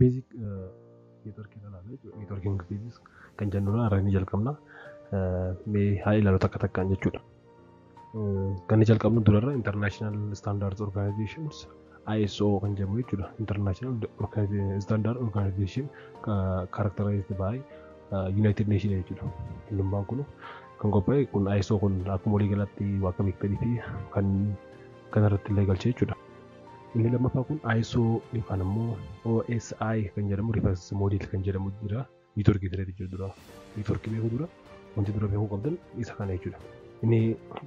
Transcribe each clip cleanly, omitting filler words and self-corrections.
Basic networking ilaalla jechuudha. Networking basics kan jennuun har'a ni jalqabna. Mee haa ilaalu takka takkaan jechuudha. Kan inni jalqabnu durarra International Standards Organizations ISO kan jedhamu jechuudha. International Standard Organization characterized by United Nations jechuudha. Innummaan kun kan qophaa'e kun ISO kun akkuma walii galaatti waa akka beektanii fi kan kanarratti illee galchee jechuudha. Inni lammaffaa kun ISO yookaan immoo OSI kan jedhamu reference model kan jedhamu jira. Networkii ture jechuudha dura. Networkii beekuu dura wanti dura beekuu qabdan isa kana jechuudha. Inni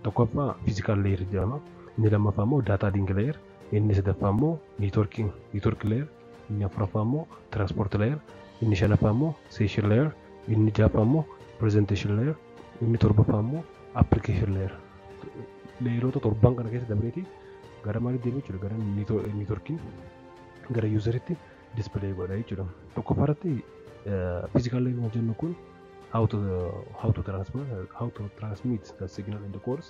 tokkoffaa physical layer jedhama. Inni lammaffaa immoo data link layer. Inni sadaffaa immoo networking network layer. Inni afuraffaa immoo transport layer. Inni shanaffaa immoo session layer. Inni ja'affaa immoo presentation layer. Inni torbaffaa immoo application layer. Layeroota torban kana keessa dabreeti gara maalitti deema jechuudha, gara networkiin gara useritti display godha jechuudha. Tokkoffaa irratti physical layer kan jennu kun how to transfer, how to transmit the signal in the course.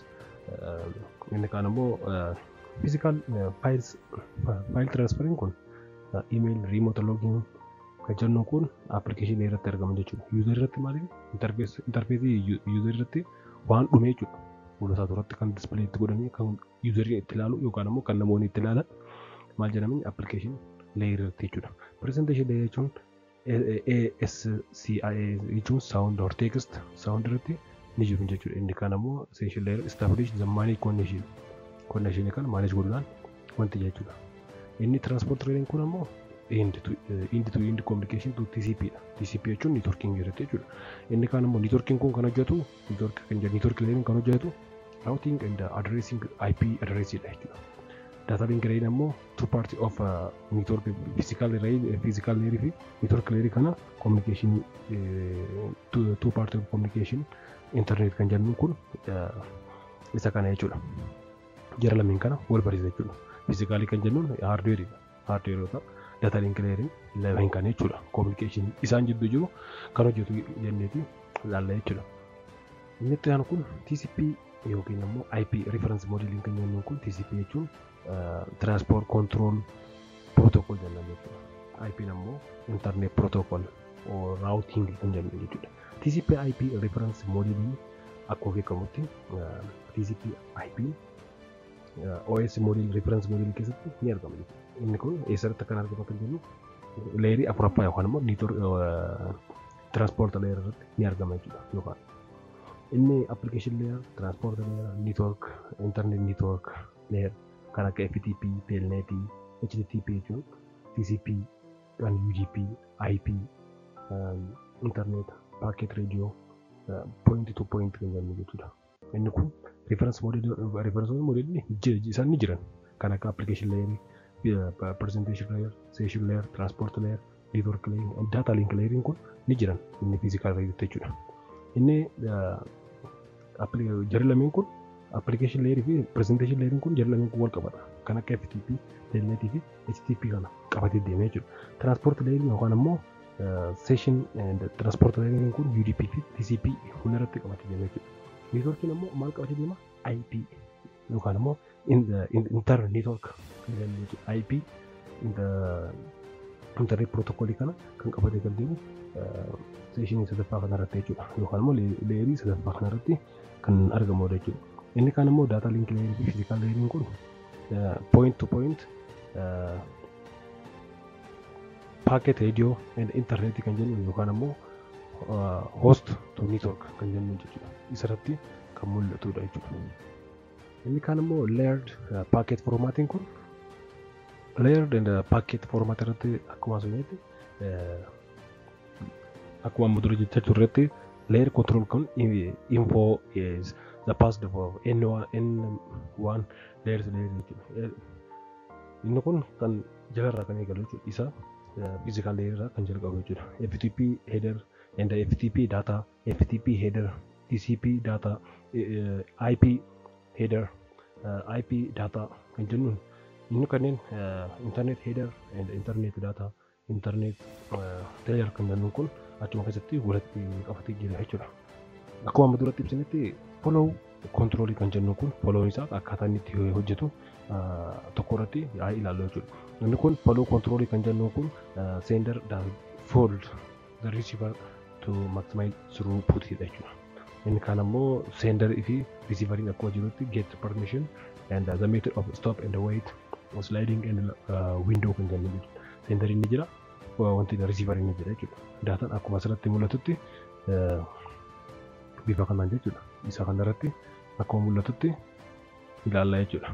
Inni kaan immoo physical files, file transferring kun email, remote logging kan jennu kun application irratti argama jechuudha. User irratti maaliif interface user irratti waan dhume jechuudha. Fuula isaa duratti kan display itti godhanii kan userii itti ilaalu yookaan immoo kan namoonni itti ilaalan maal jedhaman application layer irratti jechuudha. Presentation layer jechuun ASCII jechuun sound or text sound irratti ni jiru jechuudha. Inni kaan immoo session layer establish the manage connection, connection kan manage godhuudhaan wanti jechuudha. Inni transport layer kun ammoo end to end communication to TCP dha. TCP jechuun networking irratti jechuudha. Inni kaan immoo networking kun kan hojjetu network kan jedhu network layer kan hojjetu routing and addressing IP address dha jechuudha. Data link layer ammoo two party of network physical layer, physical layer fi network layer kana communication, two party of communication internet kan jennu kun isa kana jechuudha. Jara lameen kana wal barsiisa jechuudha. Physically kan jennuun hardware dha. Hardware data link layer lameen kana jechuudha. Communication isaan jidduu jiru kan hojjetu jenneeti ilaalla jechuudha. Inni itti aanu kun TCP yookiin immoo IP reference modeling kan jennu kun TCP jechuun transport control protocol jenna jechuudha. IP ammoo internet protocol or routing kan jennu jechuudha. TCP IP reference modeling akkuma beekamutti TCP IP OSI model reference model keessatti ni argama jechuudha. Inni kun eessatti kan argamu kan jennu layerii afuraffaa yookaan immoo network transport layer irratti ni argama jechuudha yookaan inni application layer, transport layer, network, internet network layer kan akka FTP, Telnet, HTTP jechuun TCP, kan UDP, IP, internet, packet radio, point to point kan jennu jechuudha. Inni kun reference model, reference model isaan ni jiran kan akka application layer, presentation layer, session layer, transport layer, network layer, data link layer kun ni jiran inni physical layer jechuudha. Inni jarri lameen kun application layer fi presentation layer kun jarri lameen kun wal qabata. Kan akka FTP, Telnet fi HTTP kana qabatee deemee jechuudha. Transport layer yookaan immoo session transport layer kun UDP fi TCP hunda irratti qabatee deemee jechuudha. Networkiin immoo maal qabatee deema? IP yookaan immoo inter network IP internet protocol kana kan qabatee kan deemu sessionii sadaffaa kanarratti jechuudha. Yookaan immoo layerii sadaffaa kanarratti kan argamudha jechuudha. Inni kaan immoo data link layerii fi physical layeriin kun point to point packet radio and internet kan jennu yookaan immoo host to network kan jennu jechuudha. Isarratti kan mul'atudha jechuudha. Inni kaan immoo layered packet formatting kun layered and packet format irratti akkuma asumnetti akkuma amma dura jechaa turretti layer control kun info is the past for N1 N1 layers layer jechuudha. Inni kun kan jalarraa kan eegalu jechuudha. Isa physical layer irraa kan jalqabu jechuudha. FTP header and FTP data, FTP header, TCP data, IP header, IP data kan jennuun inni kanneen internet header and internet data, internet layer kan jennuun kun achuma keessatti walitti qabatee jira jechuudha. Akkuma amma duratti ibsinetti follow Control kan jennu kun flow isaa akkaataa inni itti hojjetu tokko irratti haa ilaallu jechuudha. Inni kun flow control kan jennu kun sender does fold the receiver to maximize throughput jechuudha. Inni kaan ammoo sender fi receiveriin akkuma jirutti get permission and the method of stop and wait sliding and window kan jennu jechuudha. Senderiin ni jira, wanti receiveriin ni jira jechuudha. Daataan akkuma asirratti mul'atutti bifa kanaan jechuudha. Isa kanarratti akkuma mul'atutti ilaalla jechuudha.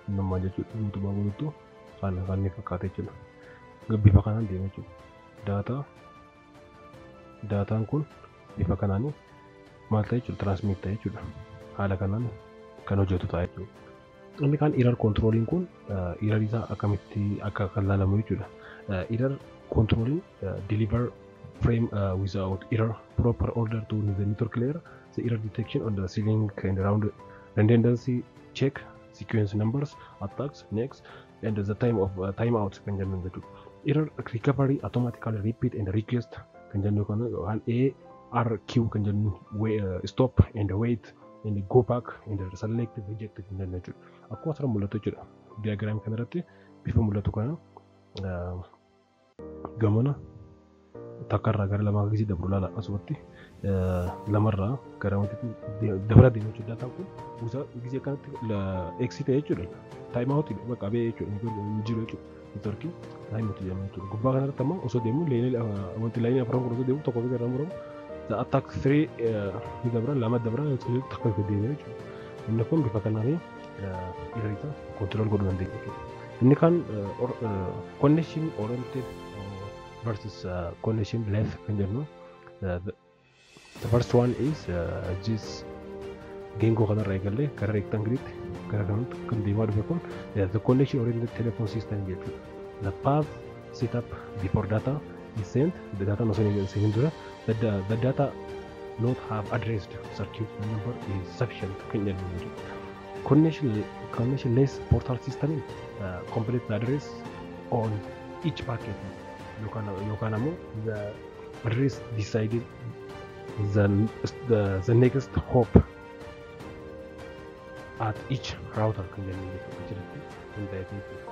Innummaa jechuudha. Guutummaa guutuutti kan inni fakkaata jechuudha. Bifa kanaan deema jechuudha. Daataan kun bifa kanaan maal ta'e jechuudha, transmit ta'e jechuudha. Haala kanaan kan hojjetu ta'a jechuudha. Inni kaan error controlling kun error isaa akkamitti akka kan ilaalamu jechuudha. Error controlling deliver frame without error proper order to the network layer, the error detection on the ceiling and round redundancy check, sequence numbers, attacks, next, and the time of timeout kan jennu jechuudha. Error recovery automatically repeat and request kan jennu kan ARQ kan jennu stop and wait and go back and select reject kan jennu jechuudha. Akkuma asirra mul'atu jechuudha. Diagram kanarratti bifa mul'atu kana gamana takkarraa gara lamaa gisee dabru laala asumatti lamarraa gara wanti dabra deemu jechuudha. Daataan kun gisee akkanatti exit ta'e jechuudha. Time out bakka ba'e jechuudha. Hin jiru jechuudha. Networkiin time out jedhama jechuudha. Gubbaa kanarratti ammoo osoo deemu wanti laayinii afran kun osoo deemu tokko irraa muramu attack 3 ni dabra, lama dabra, takka deemu jechuudha. Inni kun bifa kanaan irra isaa control godhuu dandeenya jechuudha. Inni kan connection oriented versus connection less kan jennu, the first one is this geengoo kanarraa eegallee gara rectangleetti gara kanatti kan deemaa dhufe kun the connection oriented telephone system jechuudha. The path set up before data is sent, the data osoo hin seenin dura the data not have addressed circuit number is sufficient kan jennu jechuudha. Connection less portal system complete the address on each packet yookaan ammoo the address decided the next hop at each router kan jennu jechuudha. Achirratti hundaa'ee jechuudha.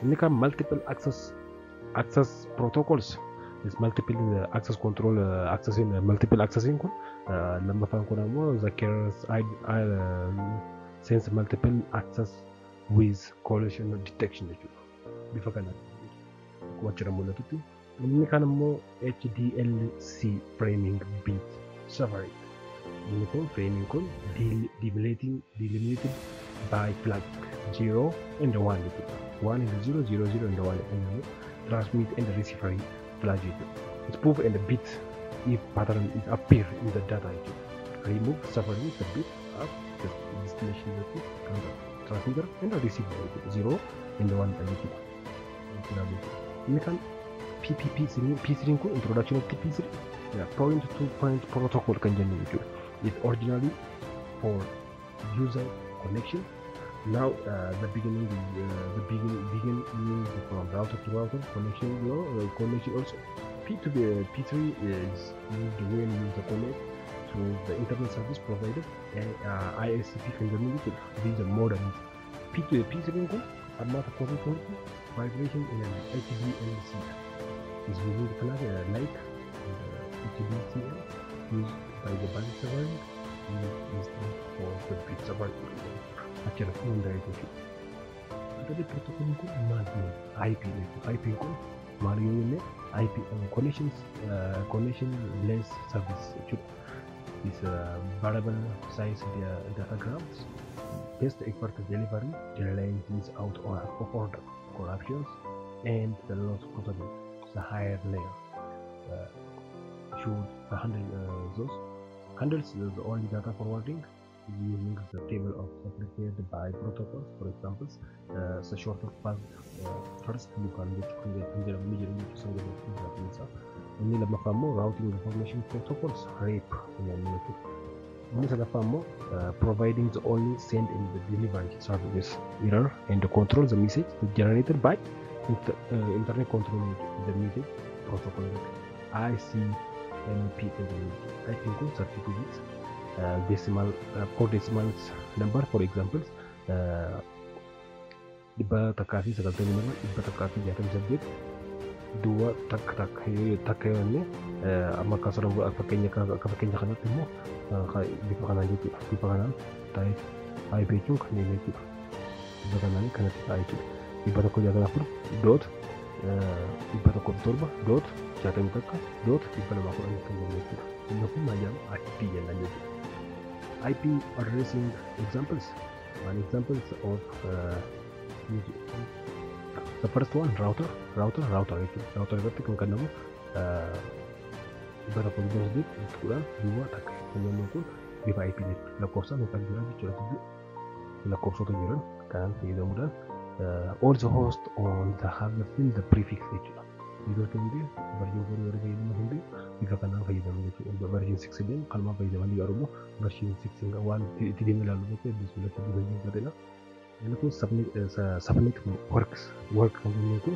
Inni kan multiple access protocols is multiple access control accessing multiple accessing kun lammaffaan kun ammoo the carriers sense multiple access with collision detection jechuudha. Bifa kanaan akkuma achirra mul'atutti. Inni kan ammoo HDLC framing bit separate. Inni kun framing kun delimited by flag 0 and 1 jechuudha. 1 and 0, 0, 0 and 1 and transmit and receive flag jechuudha. Spoof and bit if pattern is appear in the data jechuudha. Remove suffering the bit of the destination jechuudha. Transmitter and receiver jechuudha. 0 and 1 jechuudha. Inni kan PPP P3 kun introduction of TP3 point to point protocol kan jennu jechuudha. It originally for user connection. Now the beginning the begin used from router to router connection, connection also. P2 P3 is used when user connect to the internet service provider ISP kan jennu jechuudha. These are modern P2 P3 kun amma tokko tokko vibration in an HDLC is using the flag like HDCL used by the bank server used for the bit server achirratti hundaa'e jechuudha. Internet protocol kun maal IP jechuudha. IP kun maal yoo jenne IP connections connection less service jechuudha. Is variable size datagrams, best effort delivery, delaying without of order, corruptions, and the loss possible. The higher layer should handle those handles the only data forwarding using the table of prepared by protocols. For example, the shorter path first you can get. Inni lammaffaa immoo routing information protocols RIP kan jennu jechuudha. Inni sadaffaa immoo providing the only send and the delivery service error and control the message generated by internet control the message protocol ICMP kan jennu jechuudha. IP kun 32 bits Decimal, four decimal number, for example, 192, 168, duwwaa takka takka takka yoo jenne, amma akkasuma fakkeenya akka fakkeenya kanatti immoo bifa kanaan jechuudha. Bifa kanaan taa'ee IP jechuun kanneen jechuudha. Bifa kanaan kanatti taa'ee jechuudha. 164 dot 107 dot 61 dot 210 kan jennu jechuudha. Inni kun maal jedhama? IP jennaan jechuudha. IP addressing examples. One examples of the first one, router, router, router jechuudha. Router irratti kan kennamu 128 10 duwwaa takka kan jennu kun bifa IP jechuudha. Lakkoofsaan meeqa jira jechuudha. Lakkoofsota jiran kanaan fayyadamuudhaan all the host on the have the field the prefix jechuudha. Network hundi version 4 warri fayyadamu hundi bifa kanaan fayyadamu jechuudha. Version 6 illee kanumaan fayyadamanii, garuu immoo version 6 waan itti deemee ilaallu jechuudha. Bismillah hedduu fayyadamu. Inni kun subnet works work kan jennu kun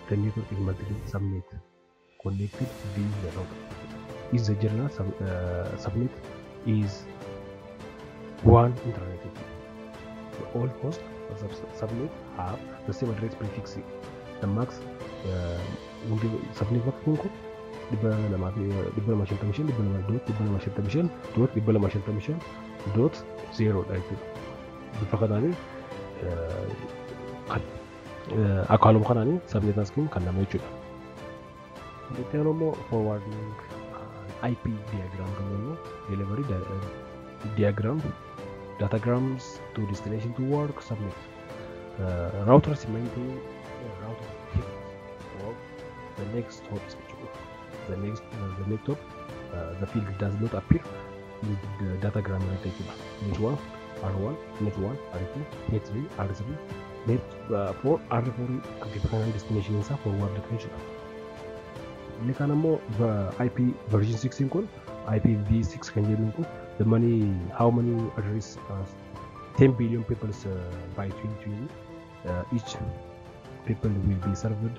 the network is multiple subnet connected via the router is the general subnet is one internet jechuudha. So all host subnet have the same address prefix. The max hundi subnet max kun 255, 200 dot 255 dot 255 dot 0 dha jechuudha. Bifa kanaanin kan akaaluma kanaanin subnet maskiin kan nama jechuudha. Itti aanu immoo forwarding IP diagram kan jennu delivery diagram datagrams to destination to work subnet. Routers maintain router tables for the next hop jechuudha. The next hop, the field does not appear in the datagram irratti jechuudha. Net 1 R1, net 1 R2, net 3 R3, net 4 R4 bifa kanaan destination isaa forward kan jechuudha. Inni kaan immoo IP version 6 kun, IPv6 kan jedhu kun, the money how many address 10 billion people by 2020, each people will be served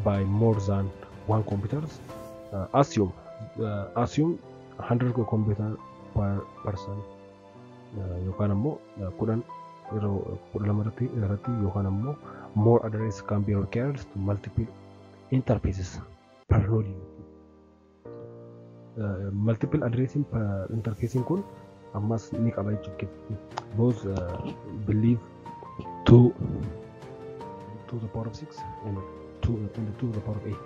by more than one computers. Assume 100 computer per person yookaan ammoo 10 yeroo 12 irratti yookaan ammoo more address can be required to multiple interfaces per node. Multiple addressing per interfacing kun ammas ni qaba jechuudha. Both believe 2 to the power of 6 and 2 and 2 to the power of 8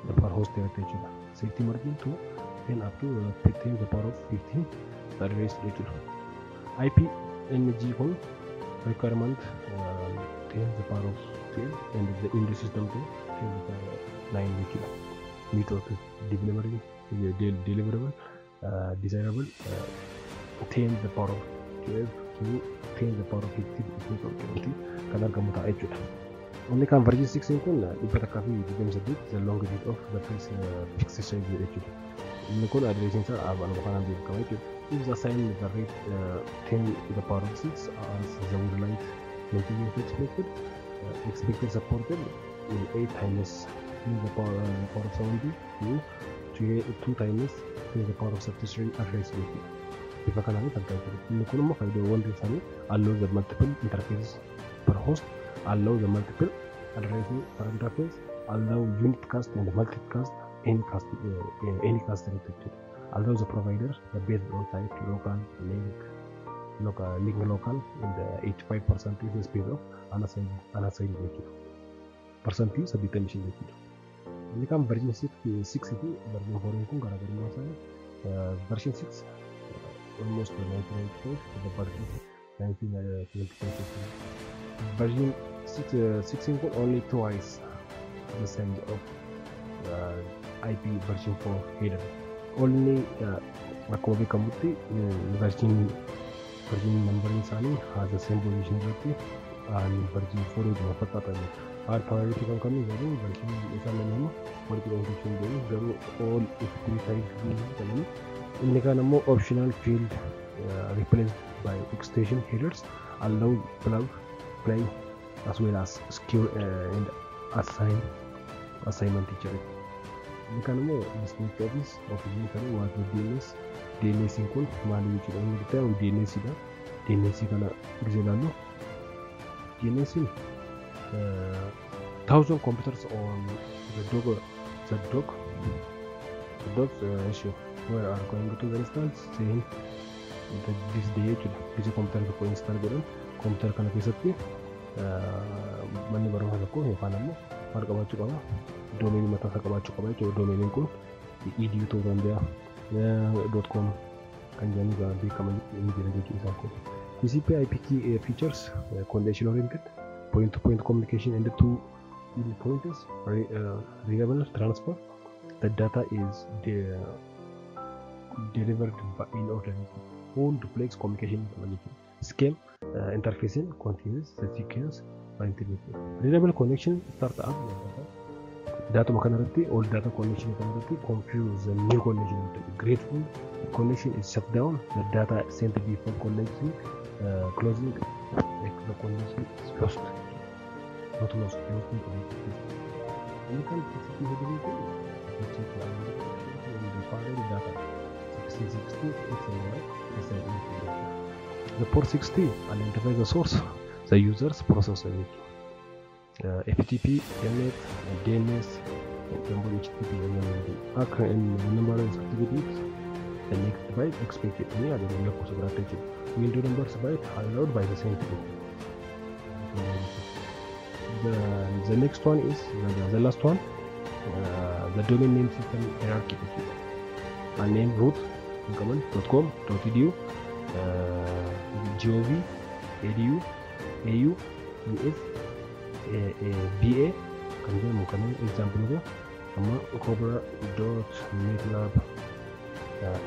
the per host irratti jechuudha. Safety margin to 10 up to 10 to the power of 15 the address jechuudha. IP NG kun requirement 10 to the power of 12 and the in the system to 10 to the power of 9 jechuudha. Network delivery deliverable desirable 10 to the power of 12 to 10 to the power of 15 network irratti kan argamu ta'a jechuudha. Inni kan version 6 kun 128, the longitude of the fixed size jechuudha. Inni kun addressiin isaa aluma kanaan beekama jechuudha. If the assign the rate 10 to the power of 6 as the would like maintenance expected supported in 8 times 10 to the power of 70 to 2 times 10 to the power of 33 address jechuudha. Bifa kanaan kan ta'e inni kun immoo faayidaawwan isaanii allow the multiple interfaces per host, allow the multiple addressing per interface, allow unicast and multicast, anycast jechuudha. Allow the provider the based on type local link, local link local and 85% is the speed of unassigned jechuudha. Percentii 85 jechuudha. Inni kan version 6 fi version 4 kun garaagarummaa isaanii, version 6 almost 1995 to the version 1925. Version 6 kun only twice the size of IP version 4 header. Only akkuma beekamutti version numbering isaanii has the same position irratti and version 4 wajjin wal fakkaatan. Hard priority kan kennu garuu version isaan lameen wal qixa hojjechuu hin dandeenye, garuu all if type jedhanii. Inni kaan ammoo optional field replaced by extension headers, allow plug play as well as secure and assignment jechuudha. Inni kaan immoo distinct office office kan what the DNS DNS kun maali jechuudha? Inni bitaa DNS dha. DNS kana gisee ilaallu, DNS thousand computers on the dog issue where are going to the install saying this day jechuudha. Gisee computer tokko install godhan, computer kana keessatti manni barumsaa tokko yookaan ammoo maal qabaachuu qaba? Domainii mataa isaa qabaachuu qaba jechuudha. Domainiin kun edu ta'uu danda'a, .com kan jedhanii beekaman ni jira jechuudha isaan kun. TCP IP key features connection oriented point to point communication and two pointers reliable transfer. The data is delivered in order full duplex communication scheme interfacing continuous the sequence oriented reliable connection start up data kanarratti all data connection kanarratti confuse the new connection grateful connection is shut down. The data sent before connection closing, like the connection is lost, not lost, lost in. You can TCP header check the required data 1660 XML. The port 60 identify the source, the user's process, FTP, Telnet, DNS, example HTTP, number and certificates, the next byte expected ni ada lakkoofsa biraatti jechuudha. Window numbers byte allowed by the same thing. The next one is the last one, the domain name system hierarchy jechuudha. Name root qaban .com, .edu, gov, edu, au, us, ba kan jedhamu kan example amma cobra.netlab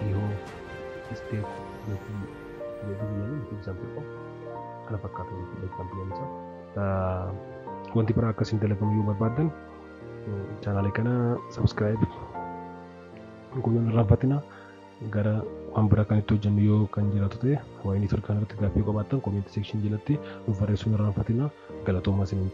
iho state jedhu example kana fakkaata jechuudha example isaa. Wanti biraa akkasiin dalagamu yoo barbaaddan, chaanaalii kana subscribe gochuun irraanfatina. Gara waan biraa kan itti hojjennu yoo kan jiraatu ta'e, waa'ee networkii kana irratti gaaffii qabaattan, comment section jalatti nuuf barreessuun irraanfatina. Galatoomaa isiniin.